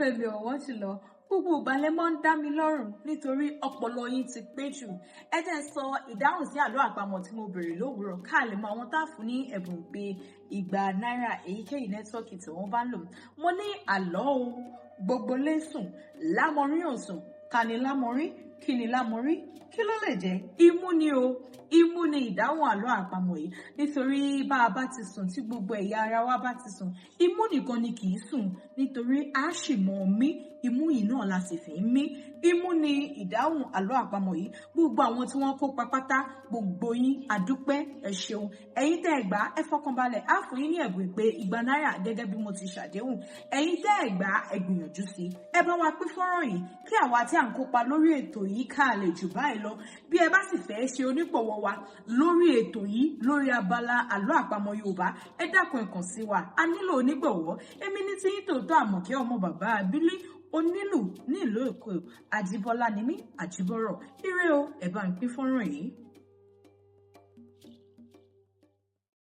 Olólùfẹ́ mi ọ̀wọ́n jùlọ, gbogbo ìgbà lẹ máa ń dá mi lọ́rùn nítorí ọpọlọ yín ti pé jù. Ẹ jẹ́ n sọ ìdáhùn sí àlọ́ àpamọ̀ tí mo béèrè lówùúrọ̀ ká lè mọ àwọn tá a fún ní ẹ̀bùn pé 200 náírà èyíkéyìí network tí wọ́n bá ń lò. Mo ní àlọ́ o, gbogbo lè sùn, lámọrí ò sùn, ta ni lámọrí, kí ni lámọrí, kí ló lè jẹ́? Imú ni o, imú ni ìdáhùn àlọ́ àpamọ̀ yìí, nítorí bá a bá ti sùn, tí gbogbo ẹ̀yà ara wa bá ti sùn, imú nìkan ni kì í sùn, nítorí a ṣì mọ̀ mí. Imú yìí náà la sì fi ń mí. Imú ni ìdáhùn àlọ́ àpamọ̀ yìí. Gbogbo àwọn tí wọ́n kópa pátá, gbogbo yín, àdúpẹ́, ẹ ṣeun. Ẹ̀yin tẹ́ ẹ gbà, ẹ fọkànbalẹ̀, á fún yín ní ẹ̀bùn ìpè 200 náírà gẹ́gẹ́ bí mo ti ṣàdéhùn. Ẹ̀yin tẹ́ ẹ gbà, ẹ gbìyànjú sí ẹ bá wa pín fọ́nrán yìí kí àwa tí à ń kópa lórí ètò yìí ká lè jù báyìí lọ. Bí ẹ bá sì fẹ́ ṣe onígbọ̀wọ́ wa lórí ètò yìí, lórí abala àlọ́ àpamọ̀ Yorùbá, ẹ dákun, ẹ kàn sí wa, a nílò onígbọ̀wọ́. Èmi ní tí yín tòótọ́, Àmọ̀kẹ́ ọmọ bàbá abílí onílù ní ìlú Èkó, Àjíbọ́lá ni mí, Àjíbọ́rọ̀. Ire o, ẹ bá ń pín fọ́nrán yìí.